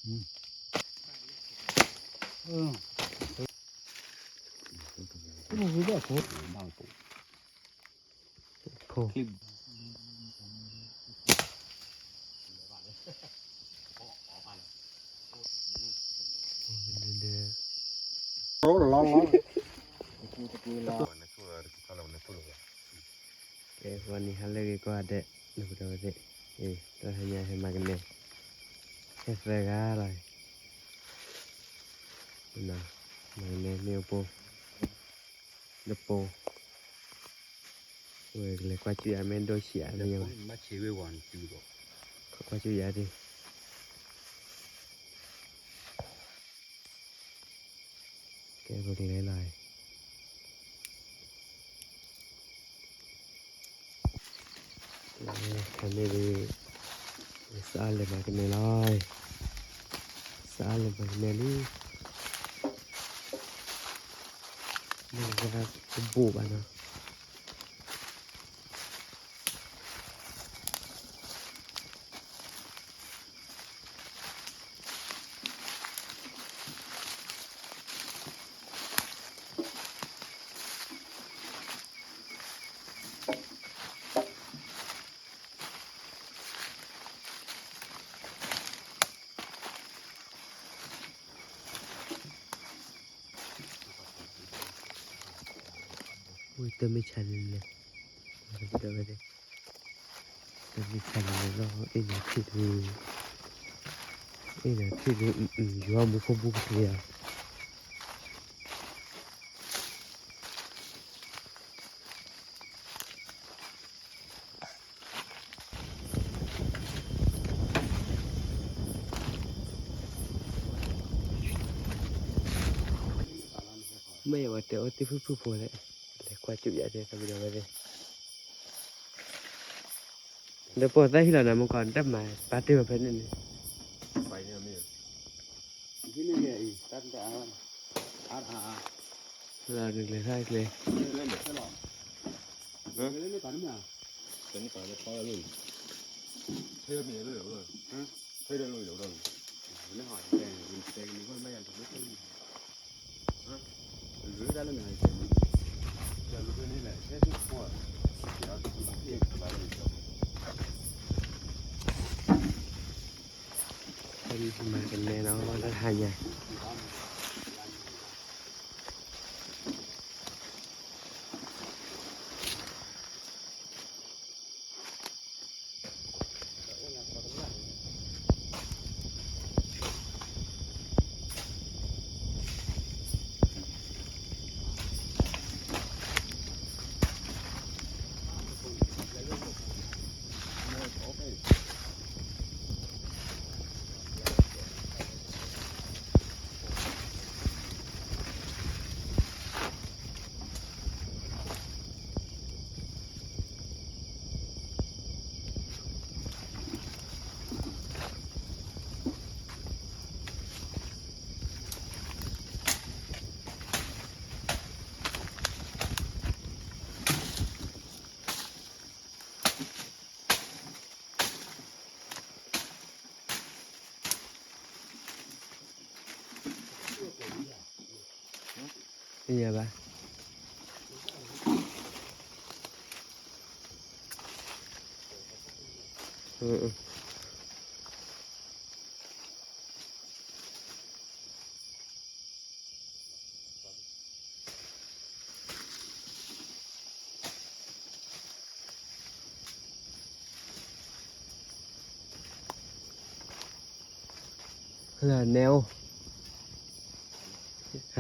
ဖိ ကဲ ပှၤန့ၣ်ဟးလၢဂ့ၤကိးဂၤဒဲး နပဒီဝဲသ့ၣ်, အ့ တၢ်ဟါညါဟဲမၤကနဲ, ဟဲသၢဂၤလီၤ, မၤကနဲမ့ၢ်အိၣ်ပိ, နပိ, ဝဲကလဲၤကွၢ်စူၣ်ယၤမ့ၢ်ဒိၣ်ဆံးဧါ, ကွၢ်စူၣ်ယၤဒ် ကဲ ပကလဲၤလီၤ, ခါန့ၣ်ဒ် စးလဲၤမၤကနဲလီၤ, စးလဲၤမၤကနဲလံ, မ့ၢ်ကဘိၣ်ဘၣ်နီၤ. ဝဲတမ့ၢ်ဆါန့ၣ်လဲၣ်, တမ့ၢ်ဆါန့ၣ်လဲၣ်လီၤ, အ့ၣ်နၤထံၣ်ဒုး, အ့ၣ်နၤထံၣ်ဒုး, ယွၤမူခိၣ်ဘူၣ်ကတ့ဧါ. မ့ၢ်ယဝဲတဲအီၣ်တ့ၢ်ဖုၣ်ဖုၣ်ဖိလဲၣ်, လဲၤကွၢ်စူၣ်ယၤဒ် တၢ်မံၤဒီးဝဲသ့ၣ်, ဒီးပိာ်သၣ်ဟံၣ်လီၤနၤ မ့ၢ်ကီး တၢ်မၤပာ်တ့ၢ်ဝဲဖဲန့ၣ်န့ၣ် လၢနကလဲၤထီၣ်ကျဲ, မၤကနဲနီၤ တၢ်တဟါညါ သ့ၣ်ညါဘၣ်. လၢနဲအိၣ်, ဟါ,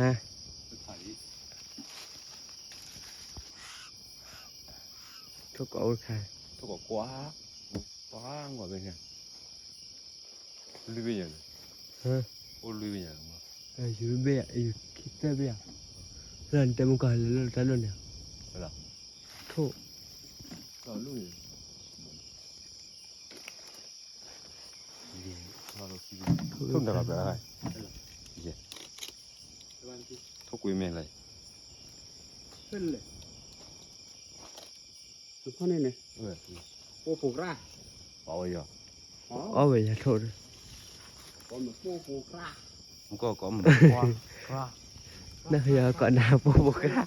ထိၣ်ကိးအိၣ်တခါ, ထိၣ်ကိးကွၢ်, ကွၢ်ဂီၤဘ့ၣ်န့ၣ်, လွံၢ်ဘ့ၣ်ယၤန့ၣ်, အိၣ်လွံၢ်ဘ့ၣ်ယၤ, ယဘ့ၣ်ယၤ, ယခံသၢဘ့ၣ်ယၤ, လၢနတဲမုၢ်ကီၢ်လၢလၢတၢ်ဒိၣ်န့ၣ်, ထိၣ် ထိၣ်ကွံာ်မ့ၢ်လဲၣ်, အဝဲယၤ, အီၣ်ဝဲယၤထိၣ်ဒီး, ကီၢ်မုၢ်ပိၢ်ဖိ, နၢ်ဟူယကိးနၤပိၢ်ဖိကျါ.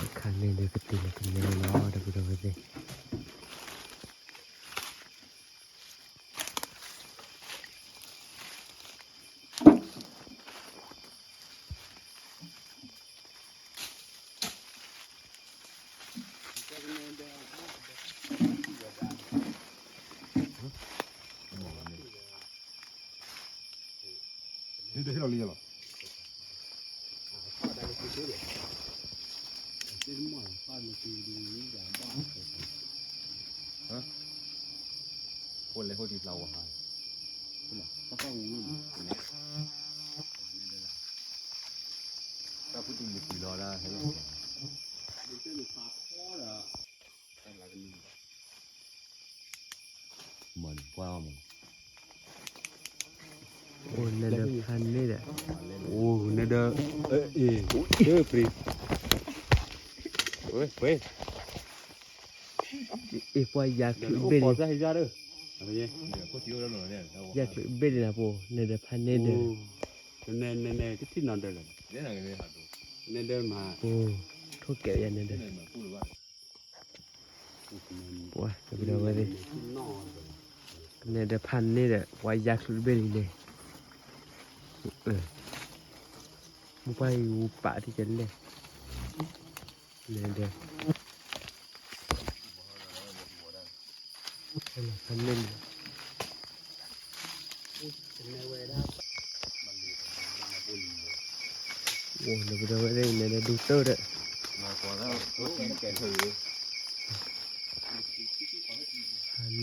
အခါန့ၣ်ဒီးကတုၤလၢကနဲလီၤ ဒီပုၢ်ဒီဝဲၢ်သ့ၣ်. အိၣ်နဒၢဖးန့ၢ်ဒီး, အိၣ်နဒၢ, အ့ၣ်, အ့ၣ်, ပှၤယၤချုးဘ့ၣ်န့ၣ်, ယၤချုးဘ့ၣ်န့ၣ်နၤပူၤ နဒၢဖးန့ၢ်ဒီး, နဒၢမၤ, ပူၤ, ထိၣ်ကဲးယၤနဒၢ ပှၤကဒီးဝဲသ့ၣ်, နဒၢဖးန့ၢ်ဒီး ပှၤယၤချုးတဘ့ၣ်လံန့ၣ်, မ့ၢ်ပှၤယၤဝူပာ်တကဲလဲၣ်, နဒၢ, ဖးန့ၢ်န့ၣ် အိၣ်နကဒီးဝဲသ့ၣ် နဒၢဒူတၢ်ဒီး,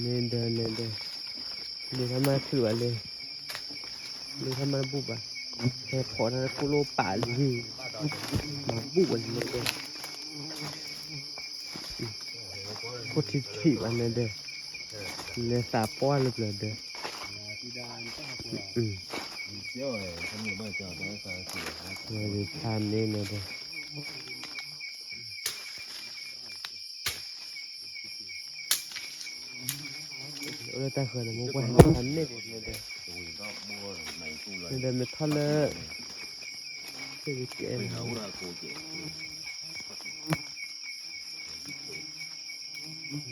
န့ၣ်ဒီး န့ၣ်ဒီး, န့ၣ်တၢ်မၤချုးဘၣ်လံ, န့ၣ်တၢ်မၤတဘူၣ်ဘၣ်, ဟဲဖီၣ်တၢ်ကိၣ်လိပာ်လံ, မၤဘူၣ်ဘၣ်လံန့ၣ်ဒီး, ခိၣ်ထံထံၣ်ဘၣ်န့ၣ်ဒီး, လဲၤသးပှၢ်လၢပျၢၤဒီး, ဖးန့ၢ်န့ၣ်ဒီး အိၣ်လၢတၢ်ဃၢၤန့ၣ် မိၢ်ပှၢ်ဟဲဖးန့ၢ်န့ၣ်ဒီး, န့ၣ်ဒီးမ့ၢ်ထီၣ်လၢ, သ့ၣ်ကဲန့ၣ်, ထီၣ်လၢ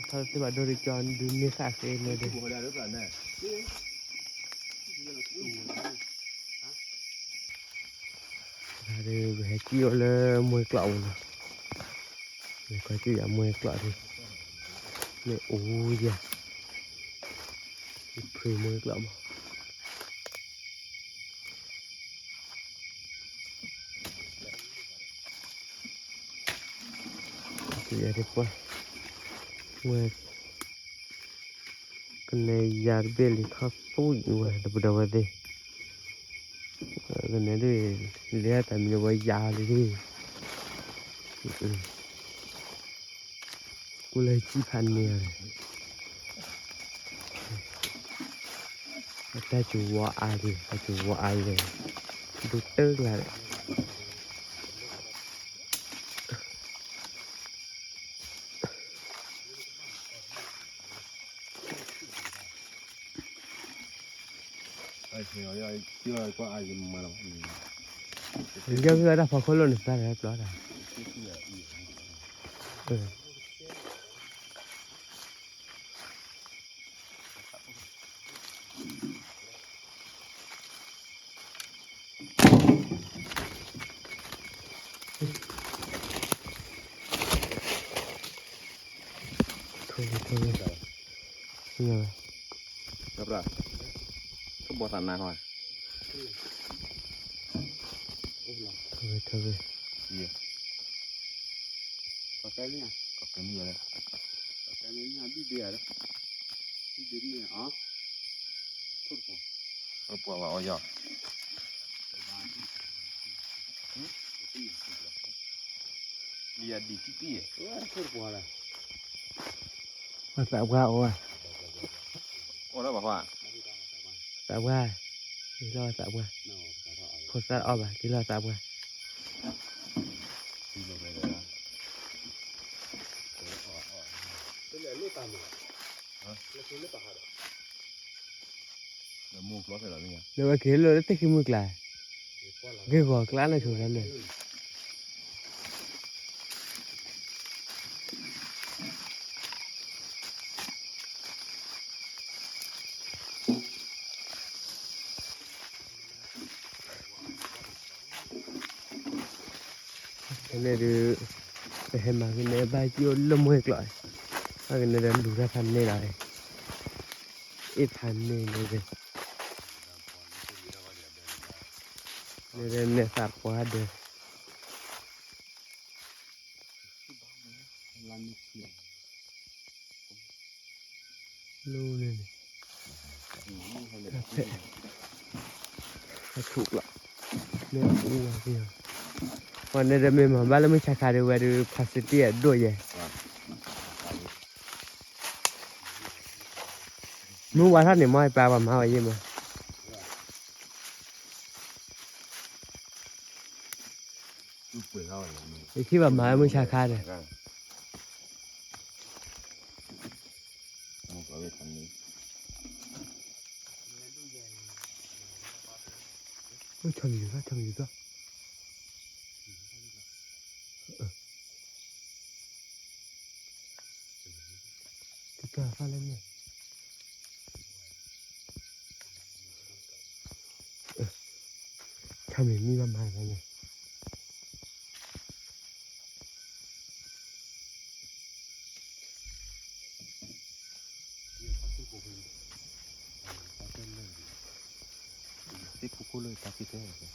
သ့ၣ်ဘၣ်ဒိဒ်ကၠီဒုးမ့ၢ်သးဃ့န့ၣ်ဒီး ပှၤကီၢ်ကၠီၣ်ယၤမွဲကျိးမးနီၤ, ပှၤကီၢ်ကၠီၣ်ယၤမွဲကျိးဒုး, မ့ၢ်အိၣ်ယၤ, ဖုမွဲကျိးမး, ကယၤဒ်ပှၤ, မွဲ ကနဲယၤတဘ့ၣ်လံထီၣ်သူၣ်အံၤဝဲ ဒီပုၢ်ဒီဝဲၢ်သ့ၣ်, ကနဲဒ်, လဲၤတၢ်မံၤဝဲယၤလံဒ်, ကူၣ်လၢဟံၣ်ဖးန့ၢ်, အတၢ်စူၤဝီအါဒံး အစူၤဝီအါလဲၣ်, ဒိၣ်တၢ်ကျါဒီး ယဲၢ်ဝံၤဝဲဒၣ်ဖီခိၣ်လိၣ်န့ၣ် သၢ်တၢ်ပျီတၢ်, ထိၣ်ဂ့ၤ ထိၣ်ဂ့ၤ, ထိၣ်ဂ့ၤ ထိၣ်ဂ့ၤ, ကီၢ်ကဲမ့ၢ်ဧါ, ကီၢ်ကဲမ့ၢ်ဧါ, ဘံၣ်ဘ့ဧါ, ဘံၣ်ဘ့မ့ၢ်ဧါ, ထိၣ်တပှီၤ, ပှၤဝဲအီၤယီၤ, လံယၤဒံးကံကံ, ပှၤသးပှၢ်အီၤ, အိၣ်လၢပှၤ, သးပှၢ်, က့ၤလီၤသးပှၢ်, ဖိသၣ်အီၣ်ဘၣ် က့ၤလီၤသးပှၢ်. လၢဝဲက့ၤလၢတၢ်ခံမုၢ်ကျါ, ဂ့ၢ်ဂီၤကျါန့ၣ်ဆိလၢန့ၣ် ဖဲန့ၣ်ဒုး ပဟဲမၤကနဲဘၣ်ကၠိလၢမွဲကျိး, ဘၣ်ကနဲဒီးလူၤတၢ်ဖးန့ၢ်လီၤ, အ့ၣ်ဖးန့ၢ်န့ၣ်, နဲဒဲနဲသးပှၢ်ဒီး လၢန့ၣ်န့ၣ်, ဖဲ, အဆူၣ်လီၤ, န့ၣ်အူဝဲသ့ၣ်, ပှၤနဲဒဲမ့ၢ်မၤဘၣ်လၢမုၢ်ဆါခါဒုးဝဲဒုး ဖးစတံၢ်အဒိၣ်ယဲ, မုၢ်ဝါထီၣ်န့ၣ်မ့ၢ်ပၢ်ပှၤမၤဝဲယဲမး ယခံဘၣ်မၤဝဲမုၢ်ဆါခါဒီး, ဆီမံၤယူၤသီ, ဆီမံၤယူၤသီ, တကၢ်ဖးလဲၣ်န့ၣ် ဆီမံၤမံဘၣ်မၤန့ၣ် သ့ၣ်ခိၣ်ခိၣ်လၢတၢ်ဖံးတဲ,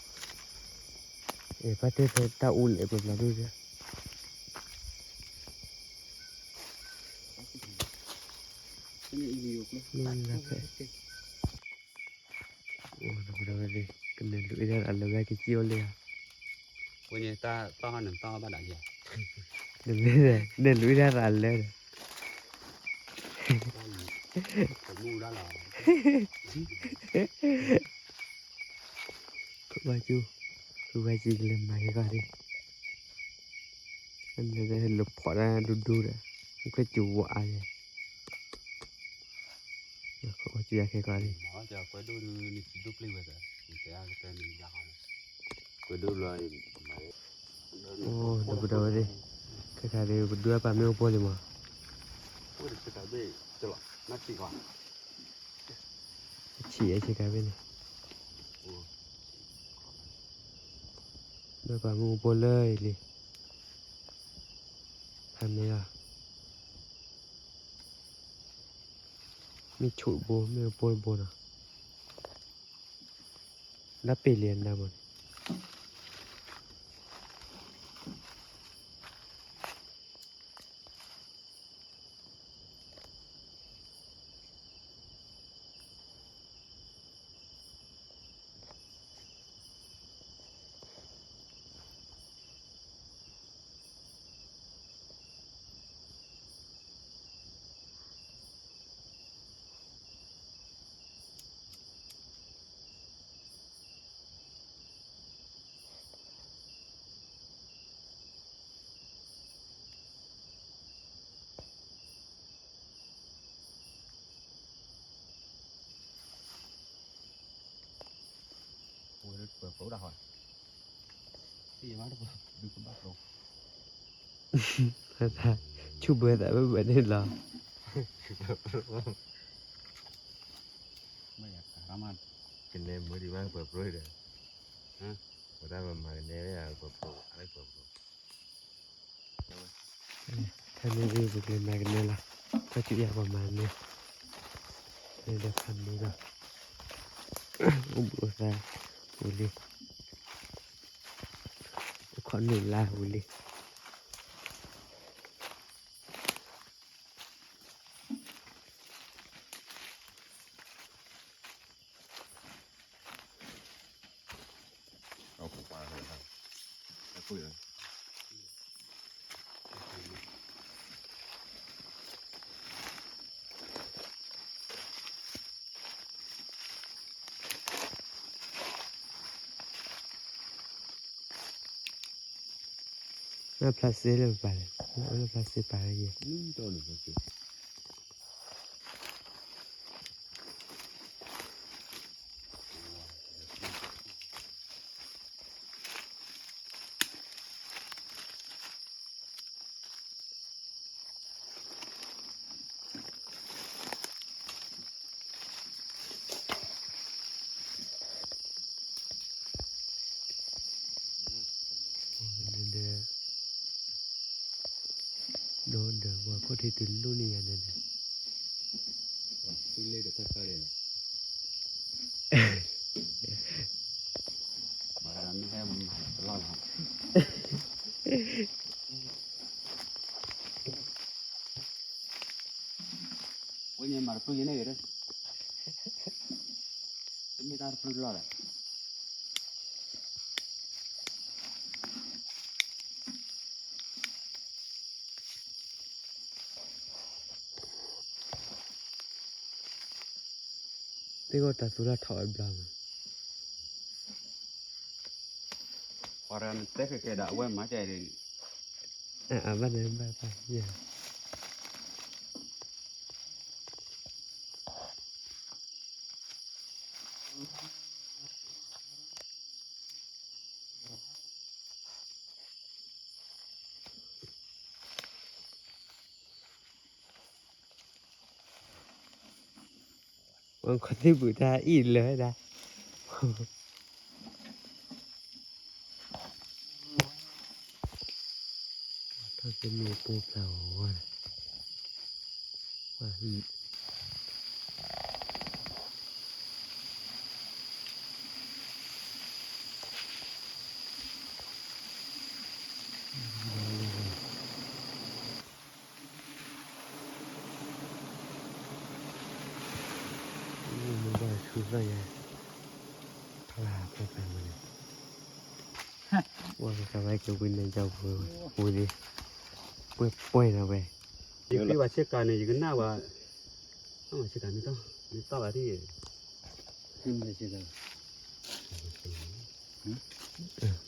အပၢ်တဲဖဲတၢ်အူလဲၣ်ပျီပျီဒိၣ်ဒၣ်, ကနဲလူၤအ့ၣ်ဒၣ်လၢဝဲကစံၣ်အိၣ်လၢဧါ, ဝဲန့ၣ်တၢ်တီၢ်ဟီၣ်န့ၣ်တီၢ်ဟီၣ်ဘၣ်ဒၣ်ယဲ, နဲလူၤအ့ၣ်ဒၣ်လၢ ပမူဒါလီၤ, ဖုဝါကၠူ, ဖုဝါကၠူကလဲၤမၤက့ၤကီၢ်ဒံး, လၢဖီၣ်ဒၣ်ဒူဒူဒီး, နခွဲးစူၤဝါအါယဲ, နခွဲးစူၤယၤခဲကီၢ်ဒံး, အိၣ် ဒီပုၢ်ဒီဝဲၢ်သ့ၣ်, ခဲခါဒုး ပဒွဲပာ်မ့ၣ်အူဖိလံမး, ဆံးအဆံးကဘ့ၣ်န့ၣ်, ဒွဲပာ်မ့ၣ်အူဖိလၢအံၤလံ, ဖးန့ၢ်လီၤ, မ့ၢ်ဆူးဘိ မ့ၣ်အူဖိတဘိနီၤ, လၢပ့ၢ်လံနၤဘိန့ၣ် ဆူၣ်ဘၢသးဘၢဘၢန့ၣ်လီၤ, ကနဲမုာ်ဒံးဘၣ်ပှၤပြိဒီး, ဝဲဒၣ်ပမၤကနဲဝဲပှၤပြိ, ခါန့ၣ်ဒုး ပကလဲၤမၤကနဲလီၤ, ကွၢ်စူၣ်ယၤပှၤမၤန့ၣ်, ဒီးခါန့ၣ်ဒီး, အိၣ်ဘှံးအိၣ်သါဝံၤလံ, အိၣ်ခိးနုာ်လါဝံၤလံ. နဖျါစ့လၢပပာ်လဲၣ်, နအိၣ်လၢဖျါစ့ပာ်လၢယဲၢ်. ဒီး ဒီးပှၤခိၣ်ထံးတုၤလိၣ်န့ၢ်ယၤန့ၣ်န့ၣ် သူလ့တခါခါန့ၣ် မၤတမ့ၢ်ဟဲမၤတလီၢ်လီၤ. ဝဲန့ၣ်မၤတပျုၢ်ယဲန့ၣ်ဂ့ၤ, တမ့ၢ်တၢ်တပျုၢ်လီၢ်ဒီး သ့ၣ်ဂီၢ်တၢ်သူလၢထီၣ်ဝဲဘျီမး, ပှၤတတဲဃဲၤကဲဒီးအဝဲမၤကဲဒ်န့ၣ်, အဘၣ်န့ၣ်ဘၣ်ဘၣ်ယဲ ဝဲခီသ့ၣ်ပူၤတၢ်အံၣ်လၢဒၣ်, ထီၣ်သ့ၣ်မ့ၢ်ပိၢ်ဖျါဝဲန့ၣ်, မ့ၢ်ဘၣ်ဆူသၣ်ယဲ, ဖျါဖျါဖျါမးန့ၣ်, ဝဲကစၢ်ဝဲကဝံန့ၣ်ယဝ်ပူၤ, ပူၤဒ်, ပှဲၤပှဲၤနီၤဝဲ, ယက့ၤဘၣ်ဆ့ကၤန့ၣ် ယကနၣ်ဝဲ, ဆ့ကၤန့ၣ်, န့ၣ်သီၣ်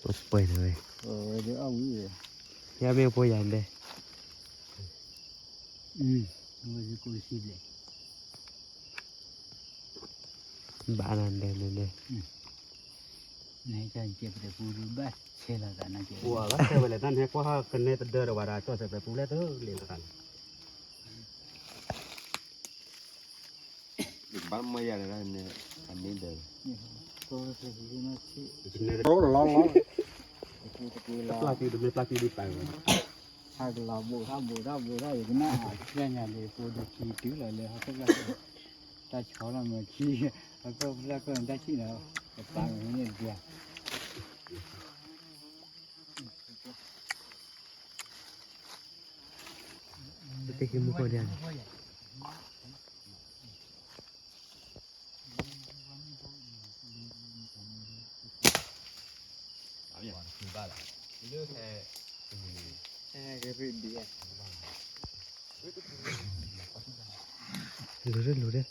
ဘၣ်ဒ် ပှဲၤနီၤဝဲ, ယမ့ၢ်ဖိယၤဒဲး, ဘၣ်နၤဒဲးန့ၣ်ဒဲး, ပှၤဘၣ်ဆဲးဝဲလဲၣ်တၢ်န့ၣ် ကွၢ်ဟီၣ်ကနဲတဒၢဒီးဝဲဒၣ် ကၠီၣ်ဆဲးပှဲၤပူၤလဲၣ်တလ့ၣ်လီၤတၢ်န့ၣ် ဘၣ်မၢယၤလၢန့ၣ်, အန့ၣ်ဒီး, ပျၢ်က့ၤတမ့ၢ်ပျၢ်က့ၤဒ်ပာ်ဝဲ, ဟးကလီၤဘိးထီၣ်ဘိးထီၣ်ဘိးထီၣ် ယကနၣ်, ဖျၢၣ်ညါန့ၣ် ပှၤဒုးခံတုၤလီၤလၢဟီၣ်ခိၣ်ဖျၢၣ်, တၢ်ဆီလီၤမၢခံ, ဟီၣ်ခိၣ်ဖျၢၣ်ခိၣ်န့ၣ်တၢ်ဆံၣ်လီၤ, ကပာ်ဝဲန့ၣ်ဒၣ် ပတဟံးမူခိၣ်ဒၣ်န့ၣ်, လူၤဒၣ်လူၤဒၣ်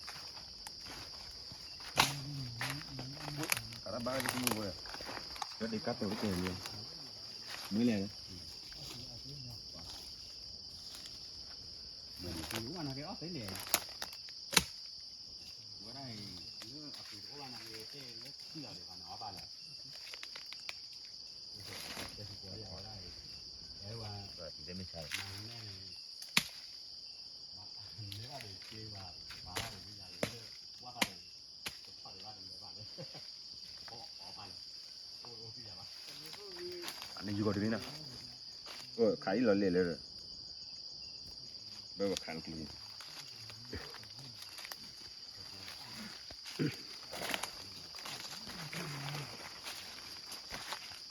ကရဘၣ်ကမူဝဲ, ဒီးဒ်ကတိၤတကဲန့ၣ်, မ့ၢ်လဲၣ်, မ့ၢ်လဲၣ်, ဝဲဒၣ်အံၤ, လၢအပူၤတအိၣ်ဘၣ်နၤက့ၤတ့ၢ်လၢထံၣ်လီၤဒံးဘၣ်န့ၣ် အီၣ်ဘၣ်လၢ, တဲဝဲ, တဲမ့ၢ်ဆါ, မ့ၢ်ဘၣ်ဒံးက့ၤဘၣ်, ဘၣ်ဘၣ်ဒံးမ့ၢ်ယၤလၢ, ဝါဘၣ်ဒံး, ကထီၣ်ဒံးဘၣ်တလၢဘၣ်လၢ, အီၣ်အီၣ်ဘၣ်လၢ, အိၣ်အိၣ်ဖံးယၤဘၣ်, အန့ၣ်ယူၤကီၤတဂ့ၤနၤ, ခးအံၤလီၤလဲၣ်လၢ, ဘၣ်ခးလီၤကျိၤန့ၣ်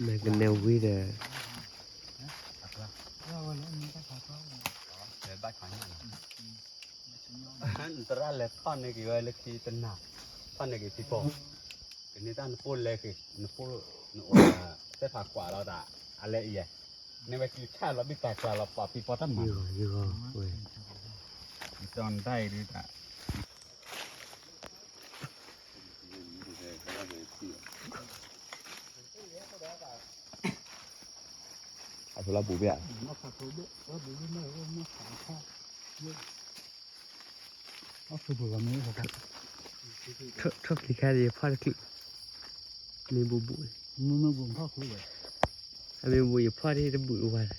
မ့ၢ်ကနဲဝံၤဒီး, သရၣ်လဲၤထီၣ်န့ၢ်က့ၤဝဲလၢခံတနၤ, ထီၣ်န့ၢ်က့ၤထံဖိ, ကန့ၢ်တၢ်နပိၢ်လဲၤက့ၤ, နပိၢ်, နအိၣ်, သ့ၣ်ဖးကွၢ်လီၤတၢ်, အလဲအံၤ, နဝဲက့ၤခၣ်လီၤဘံၣ်တၢ်ကျါလီၤ ပှၤဖံးပီတၢ်မၤ, ယဂီၤ, ယဂီၤ, ဝဲ, ယတၢ်ဒၣ်အံၤဒ်တၢ်, အဆိလၢပူၤဘၣ်ဧါ, ထီၣ်ခံခါဒီးယဖီၣ်တချုး, မ့ၢ်ဘူးဘူး, အမ့ၢ်ဘူးယဖီၣ်ဒ်တဘူးတဝါလ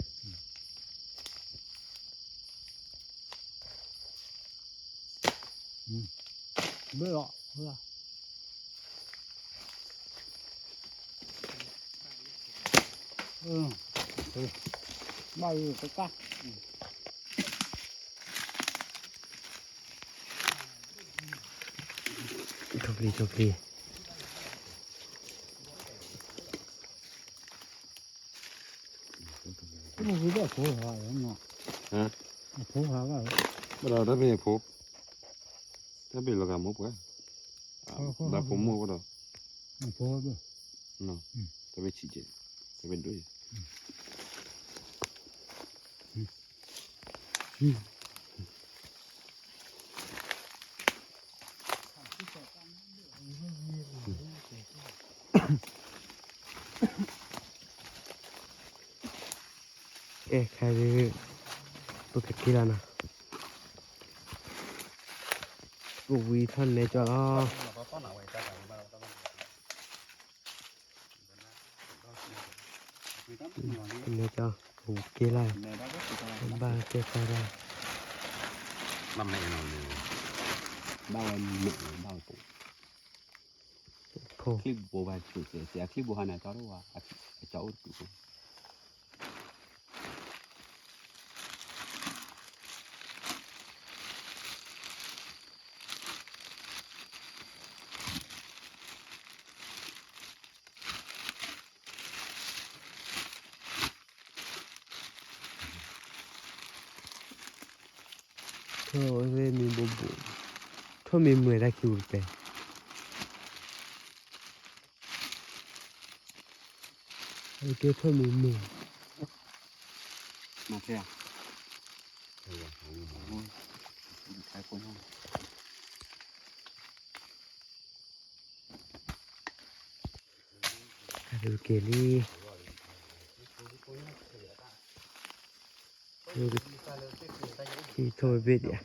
ၢ ဘၣ်လီၤ, ဘၣ်လီၤ, ထီၣ်ပျံၤ ထီၣ်ပျံၤ, အဖိဟးဘၣ်, အဖိဟးဘၣ်, ဘၣ်ဒီးတၢ်မ့ၢ်အဖိ, တၢ်မ့ၢ်လီၤဂာ်မိၢ်ပှၢ်, ဘၣ်ဖိမိၢ်ကဒီး, အဖိ, တၢ်မ့ၢ်ဆံးကဲ, တၢ်မ့ၢ်ဒိၣ်ယဲ အဲ ခဲအံၤ ပကက့ၤလီၤနီၤ, ပဝံၤထီၣ်နဲကၠီလီၤ, နဲကၠီ, ပက့ၤလီၤ, ဘၣ်ကဲသးဒၣ်, ဘၣ်ဝဲမဲာ်လီၤ, ဘၣ်ဝဲပူၤ, ဖိ, ချံဘိဘၣ်ဆူၣ်ကဲ စံးအချံဘိဟါန့ၣ် အကၠီအိၣ်တပူၤ, ထိၣ်ဝဲမ့ၢ်ဘိဘိ, ထိၣ်မ့ၢ်မုာ်တၢ်ခံပူၤတပဲ, ကဲထိၣ်မ့ၢ်မုာ်, မၤထဲဧါ, ကဲလံ, ခံထိၣ်ဝဲဘ့ၣ်ဒံးဧါ,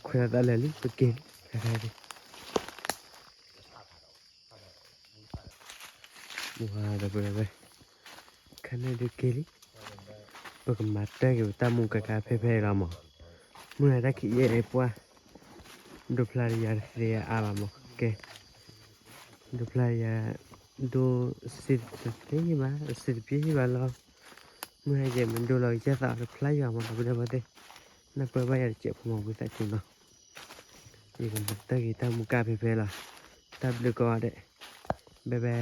ခွဲးလီၤသးလၢာ်လံ ပက့ၤလံ, ဝါဒီးပဝဲ, ခဲန့ၣ်ဒုးက့ၤလံ, ပကမၤတၢ်က့ၤပတၢ်မူကကါဖဲဖဲအံၤလီၤမး, မုၢ်ဟါတၢ်ခံးယဲၢ်အံၤပှၢ်, ဒိဖျါတယၤတသ့အါလီၤမး, ကဲ, ဒိဖျါတယၤ, ဒိစ့တပျ့ၤဘၣ်, စ့တပျ့ၤဘၣ်လီၤ, မုၢ်ဟါယဲၢ်မ့ၢ်ဒိလီၤကစၢ်သးအီၤတဖျါယွၤမး ဒီးပဒဲပသ့ၣ်, နၢ်ပၢၢ်ဘၣ်ယၤတစဲးဖိမး ဝံသးစူၤနီၤ, ယကမၤတၢ်က့ၤတၢ်မူကါဖဲဖဲလီၤ, တၢ်ဘျုးကိးဂၤဒဲး, ဘဲဘဲ.